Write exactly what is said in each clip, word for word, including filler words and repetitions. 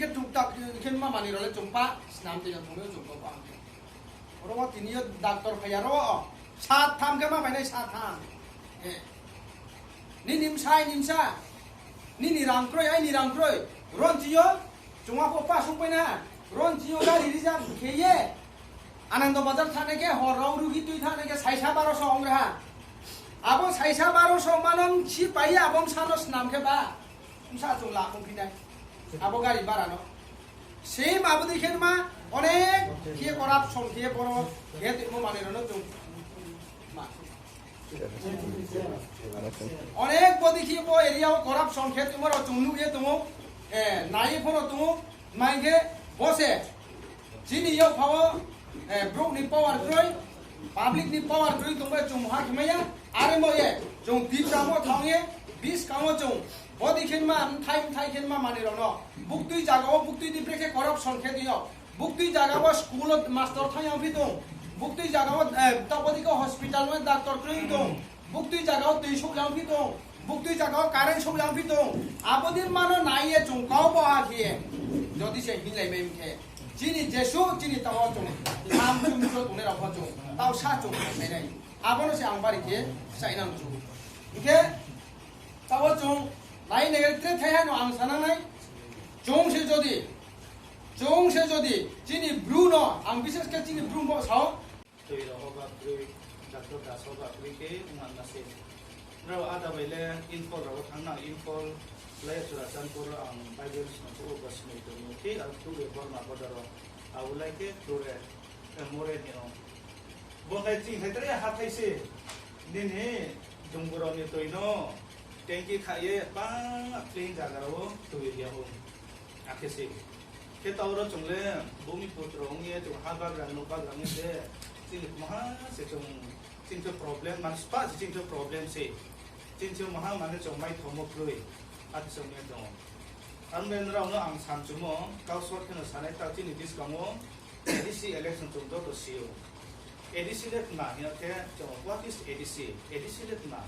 Khe tuk tak khe ma mani role chumpa snam twi jang thumwi chumpa ba. Oro o tini yo doctor phaya ro o. Sat tham khe ma bainai sat tham. Eh. Nini msai nimsa. Nini rang kroi ai ni rang kroi. Ron chiyo chuma pho pa sung paina. Ron chiyo gari reserve khe ye. Anando Bazar thane khe hor rok rugi twi thane khe saisa baro so ong reha. Abo saisa baro so manam si pai abom sano snam khe ba. Msa chung la ong phinai. Abo gari bara no. Same abo dikhen ma onek khe corruption khe boro khe timo mane rono chung. Ma. Onek bodi khe bo area o corruption khe timo ro chung nugye tongo. Eh, nai phono tongo. Mai khe bose. Chini yok phao, eh, brok ni power kroi, public ni power kroi tongbai chung ha khmaya. Are mo ye, chung Tipra mo thang ye, bis kamo chung. Bodi khen ma, thai thai khen ma mani rok no. Buktui jaga o, buktui di brekhe corruption khe diyo. Buktui jaga o school o master thang yang phi tong. Buktui jaga o, eh, tabodi ko hospital o doctor kroi tong. Buktui jaga o twi sok yang phi tong. Buktui jaga o current sok yang phi tong. Abo din mano nai ye chung kau bo ha khe. Jodi se hinlai bai khe. Chini jesu, chini tamo chung. Tham chung chung tong ne rok chung. Tau sa chung nai nai. Abo no se ang bari khe sai nang chung. Khe tabo chung nai ne tre thai ha no ang sanang nai. Chung se jodi. Chung se jodi. Chini bru no ang bises khe chini bru bo sao. Twi rok o ba kwrwi, doctor das o ba kwrwi khe wngma se. Nrao ada bai le Imphal rao thangna, Imphal lai Churachandpur ang Bible song ko ba sinai tong khe, ang ture Borma border o. Abo lai khe ture, eh, more ni o. Bo khai ching khai tre ha thai se. Nini jungburok ni twi no tanki kha ye pa clean jaga rao twi ya o. Akhe se. Khe tauro chwng le bumi putro wng ye chwng ha bagra nuk bagra wng de chini maha se chwng chini khe problem man spa se chini khe problem se. Chini khe maha mane chwng mai thomo krwi. Ati chwng ye tongo. Ang ben rao no ang sam chumo kau sot kheno sanai ta chini diskango A D C election chwng joto sio. A D C le tma hiya khe chwng what is A D C? A D C le tma?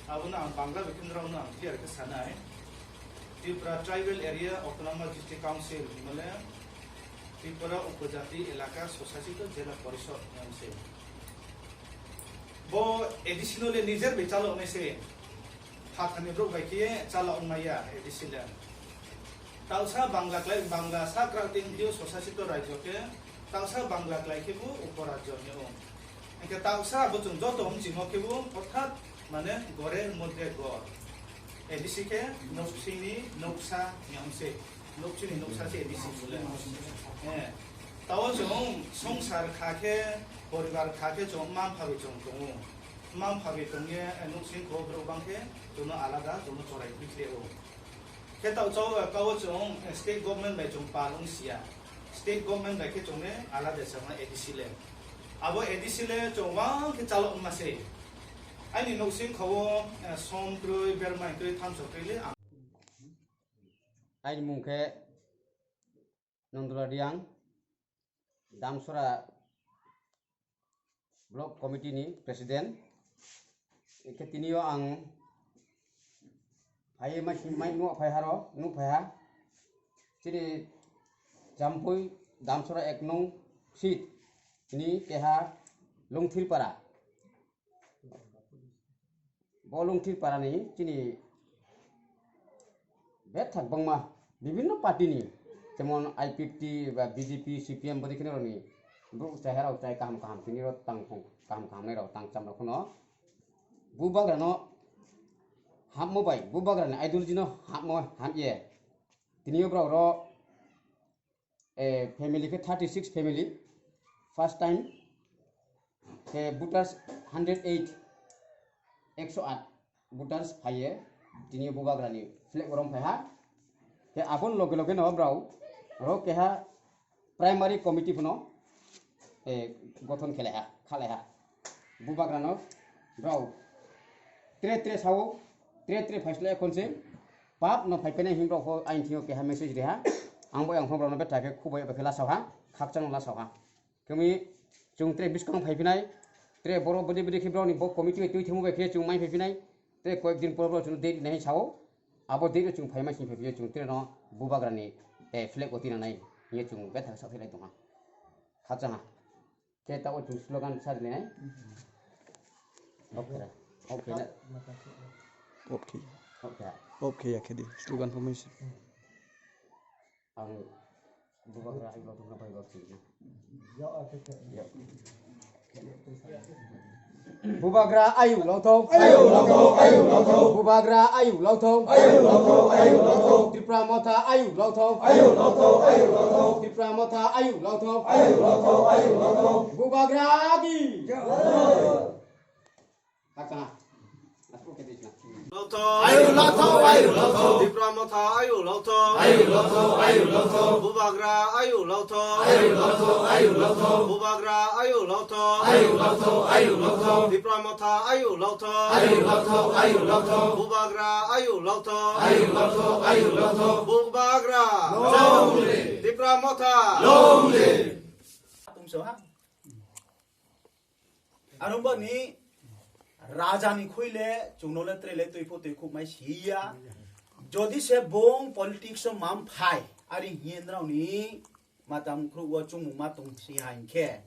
Abono ang Bangla bikhindra no ang clear khe sanai. Tripura Tribal Area Autonomous District Council hwnmale Tripura Upojati Elaka Swsasito Jela Porishod hwnmse. Bo A D C no le nijer bai chalok nai se. Phathani brouh bai khe chalok maya A D C le. Talsa Bangla klai Bangla sakra tin hiyo swsasito rajyo khe talsa Bangla klai khe bo uporajyo hwnwi o. Hwnkhe talsa bo chwng joto wng chimo khe bo orthat mane gorer modre gor. A D C khe noksini noksa hwnwi wngse. Noksini noksa se A D C bole. Eh. Tao chwng songsar kha khe poribar kha khe chwng mma mpha bai chwng tongo. Mma mpha bai tongye noksing kho borok bang khe chwngno alada chwngno chorai phikle o. Khe tao chao, eh, kao chwng, eh, state government bai chwng pal wng sia. State government bai khe chwng ne alada chama A D C le. Abo A D C le chwng wng khe chalo wngma se. Aini noksing khao, eh, som kroi, bermai kroi, thamso kroi le ang. Aini mung khe Nondula Riang, Damsora Block Committee ni President. Hwnkhe tini o ang phai mai, mai nuh phai haro, nuh phai ha. Chini Jampui Damsora ek nung seat ni keha Lungthirpara. Bo Lungthir parani chini bethak bangma bibinno party ni, jemon I P F T ba B J P, C P M bodi kheno roni bru chahera chai kaham kaham tini ro tang kaham kaham nai ro tang cham ro kheno bubagra no hammo bai bubagra ni ideology no hammo ham ye tini yo bro ro eh, family khe thirty six family, first time khe voters hundred eight, ekso aat voters phaiye, tini bubagrani flag rom phaiha. Khe abon loge loge no brao ro keha primary committee phano, eh, gothon khelaiha, khalaiha. Bubagrano brao tre tre sao, tre tre phaisle ekhon se pap no phai penai himrok pho aini thio keha message reha. Ang bo yang phone rok no betha khe khubui eba khe lasao ha, khakchang no lasao ha. Kemi chung tre biskang phai pinai, tre boro bodi bodi khe broni bo committee bai twi themu bai khe chung mai phai pinai, tre koyek din por boro chung date nai sao. Abo date chung phai mai sing phai chung tre no bubagrani tei flag bo tinangnai hwnwi chwng bethak saktharwi tongkha. Khakchangha. Khe tabuk chwng slogan sa rwlainai. Okay. Okay na. Okay. Okay. Okay, ya khe di. Slogan formation. Ang bubagra ayuk lothok no bai bak sini. Bubagra ayuk lothok. Ayuk lothok, ayuk lothok. Bubagra ayuk lothok. Ayuk lothok, ayuk lothok. Tipra Motha ayuk lothok. Ayuk lothok, ayuk lothok. Tipra Motha ayuk lothok. Ayuk lothok, ayuk lothok. Bubagra ki. Jai. Khakchangha. Ayuk lothok, ayuk lothok. Tipra Motha ayuk lothok. Ayuk lothok, ayuk lothok. Bubagra ayuk lothok. Ayuk lothok, ayuk lothok. Bubagra ayuk lothok. Ayuk lothok, ayuk lothok. Tipra Motha ayuk lothok. Ayuk lothok, ayuk lothok. Bubagra ayuk lothok. Ayuk lothok, ayuk lothok. Bubagra. Long live. Tipra Motha. Long live. Tumso ha. Aro boni raja ni khuile chwngno le trele twi pho twi khuk mai siya. Jodi se bong politics o mam phai, ari hiyen rao ni matam khru o chwngmung ma tong si ha hinkhe.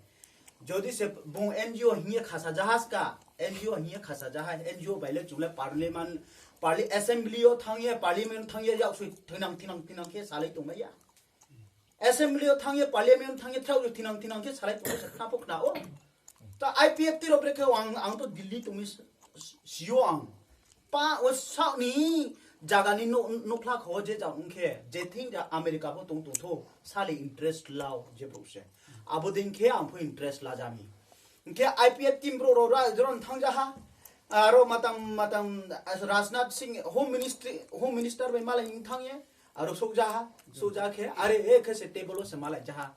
Jodi se bong N G O hiye khasa jahas ka, N G O hiye khasa jahas, N G O bai le chwng le parliament, parli-, assembly o thang ye, parliament thang ye, yak sui thinang, thinang, thinang khe salai tong ya. Assembly o thang ye, parliament thang ye, thau thinang thinang khe salai tongwi sa khna pho khna o. Ta I P F T rok brekhe ang, ang to Delhi tongwi s-, s-, sio ang. Pa o sakni jagani no-, nokla kho je ja wngkhe, je thing ja America bo tong tong tho, sali interest lao je bro se. Abo din khe ang pho interest la jami. Hwnkhe I P F T team bro ro ra, joron thang ja ha. Aro matam, matam, Rajnath Singh, Home Ministry, Home Minister bai malai thang ye. Aro sokjaha, sokja khe, are e khe se table o se malai jaha.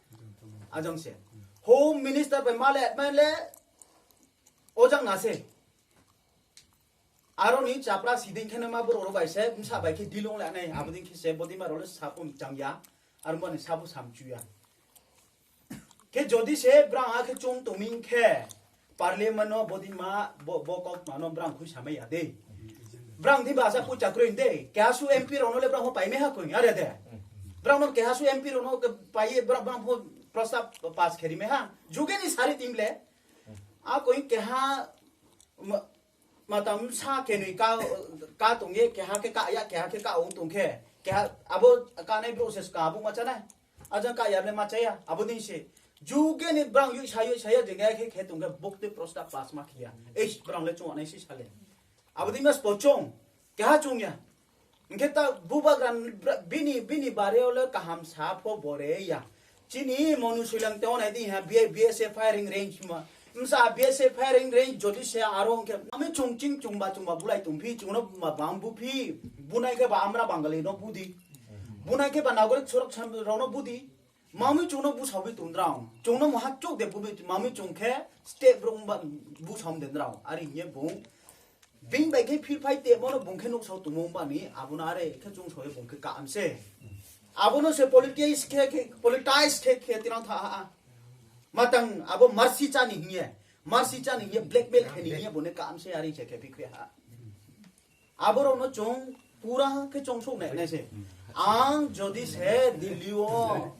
Ajang se. Home Minister bai malai male ojang na se. Aro ni chapra siding khe ma borok rok bai se, bwsa bai khe dilong lai nai, abo din khe se body ma role sapung chang ya, aro mani sabu sam chu ya. Khe jodi se brang a khe chum tongming khe parliament no bodi ma bo, bo kok mano brang khui samai ya de. Brang di basa pucha kroi de. Keha su M P rok no le brang ho pai me ha koi are de. Brang no keha su M P rok no ke pai ye brang brang ho prostab pass kheri me ha. Juge ni sari tim le. A koi keha ma- Matam sa kenui ka, ka tongye, keha khe ka ya, keha khe ka ong tongkhe, keha abo kanai bro se ka bu macha nai. Ajang ka ya le macha ya, abo din se. Juge ni brang yui sa yui sa ya, jeng ya khe khe tongkhe bokte prostab pass ma khiya. Eish, brang le chong nai si sale. Abo din mas pochong, keha chong ya. Hingke ta bubagra bini, bini bareo le kaham sa pho bore ya. Chini Monu Soilang teo nai di ha, B-, B S F firing range ma. Msa B S F firing range jodi se aro hingke ami chungching chungba chungba bulai tongphi chungno ma bang buphi. Bunai khe ba amra Bangali no budi. Bunai khe ba nagorik sorok sam rok no budi. Mami chungno busawi tongdrang. Chungno muha chuk de bumi mami chung khe step rung ba busam dendrang. Ari ye bung. Bing bai khe phir phai te mono bung khe nuk sao tumo bani abono are khe chung sao bung khe kaam se. Abono se politics khe khe politics khe khe tirang tha ha. Matang abo marsi chani hiye. Marsi chani hiye blackmail khe ni hiye bone kaam se ari se khe phikre ha. Aborokno chwng pura khe chongsok nai nai se. Ang jodi se Delhi o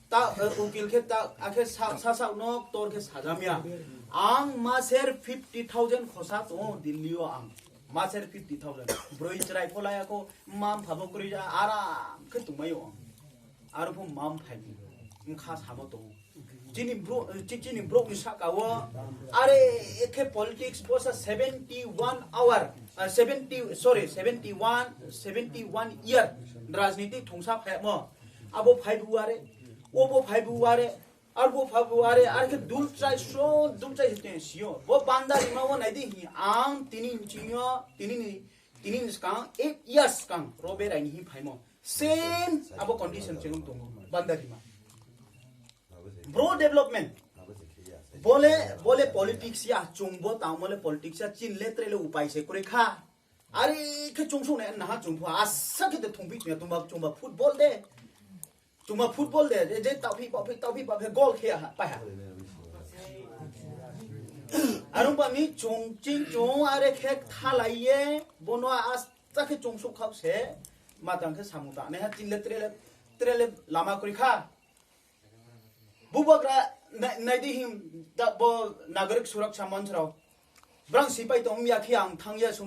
ta, eh, ukil khe ta, akhe sa, sa, sa no tor khe sajamya. Ang maser fifty thousand khosa tongo Delhi o ang. Maser fifty thousand. Broi chwrai pholai ako, mam phabo kwrwi ja, aram khe tongmai o. Aro pho mam phai di. Wngkha samo tongo. Chini bro, chi-, chini bro ni saka o. Are ekhe politics bosa seventy one hour, ah, seventy, sorry, seventy one, seventy one year rajniti thongsa phai mo. Abo phai bu are, obo phai bu are, arbo phai bu are, are khe dul chai so, dul chai hite sio. Bo bandari ma o nai di hi, ang tini ni chinyo, tini ni, tini ni skang, eight years skang, robe rai ni hi phai mo. Same abo condition chwng tongo, bandari ma. Bro development. Bole, bole politics ya, chungbo tangmole politics ya, chin letre le upai se kure kha. Ari khe chungsung ne naha chungphu, asa khe de thungpi chungya, tungba, chungba football de. Chungba football de, je, je taupi, paupi, taupi, paupi, goal khe ha, pai ha. Arung ba mi chung, ching chung, are khe thalai ye, bono asa khe chungsuk khak se, matang khe samung ta, ne ha chin letre le, Trele lama kwrwi kha. Bubagra nai-, naidi him da bo Nagarik Suraksha Manch rok. Brang sipai tong ya khi ang thang ya